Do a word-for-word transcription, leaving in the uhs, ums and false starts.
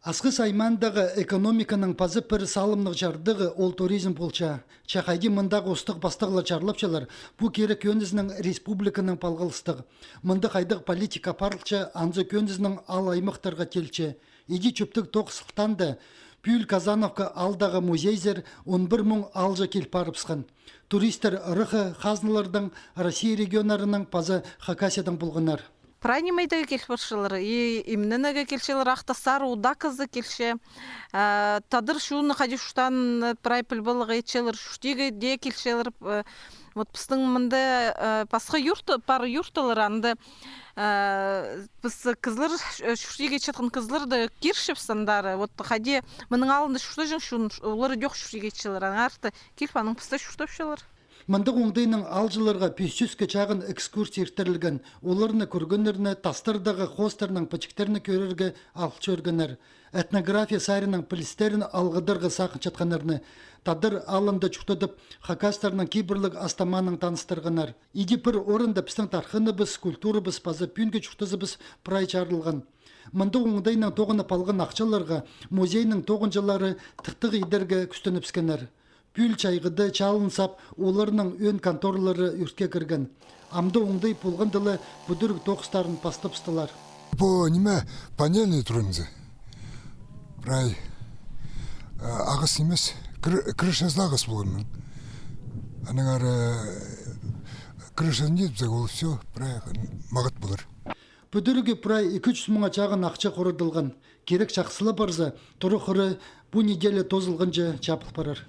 Асхыс аймаандағы экономиканың паза пір салымнығ чардығы ол туризм полча. Че хайди мындағы устығ-пастығлар чарлапчалар, пу кирек кӧнізінең республиканың палғалыстығ. Мында хайдағ политика парылча, анзы кӧнізінең аал аймахтарға килче. Иди чӧптіг тоғыс сылтаанда пӱӱл Казановка аалдағы музейзер он пір муң аалҷы кил парыбысхан. Туристер ыраххы хазналардаң, Россия регионнарынаң паза Хакасиядаң полғаннар. Прай нимедегі кил парчалар, и имненеге килчелер, ахта сары удак кізі килче. Э, тадар чонны хайди чуртаан, э, прай пілбалығ итчелер, чуртирға даа килчелер. Э, вот пістің мында, э, пасха юрт, пар юрттар, анда, э, піс кізілер, э, чуртирға итчеткен кізілерні кирчебіс андары. Вот хайди мының алнында чуртаҷаң чон, олар идӧк чуртирға итчелер. Анаң артых киліп, анаң пісте чуртапчалар. Мындағ оңдайнаң аалҷыларға пис чӱске чағын экскурсия иртірілген. Оларны кӧргеннерні, тастардағы хоостарнаң пічіктерні кӧрерге алып чӧргеннер. Этнография саринаң пілістерін алғыдарға сағынчатханнарны тадар аалында чуртадып, хакастарның кибірліг ас-тамаанаң таныстырғаннар. Иди пір орында пістің тархыныбыс, культурабыс паза пӱӱнгі чуртазыбыс прай чарылған. Мындағ оңдайнаң тоғынып алған ахчаларға музейнің тоғынҷылары тыхтағ идерге кӱстенібіскеннер. Пӱӱл чайғыда чалын сап, оларның ӧӧн конторалары ӱртке кірген. Амды оңдай полғанда ла пӱдіріг тоғыстарын пастабыстылар. Пу ниме, панельный турғанзы. Прай, э, ағас нимес, кры-, крышазы ағас полған. Анаң ары, э, крышазы ниме, ол всё, прай мағат полар. Пӱдірігі прай ікі чӱс муңа чағын ахча хорадылған. Кирек чахсы ла парза, тура хыра пу неделя тоозылғанҷа чабыл парар.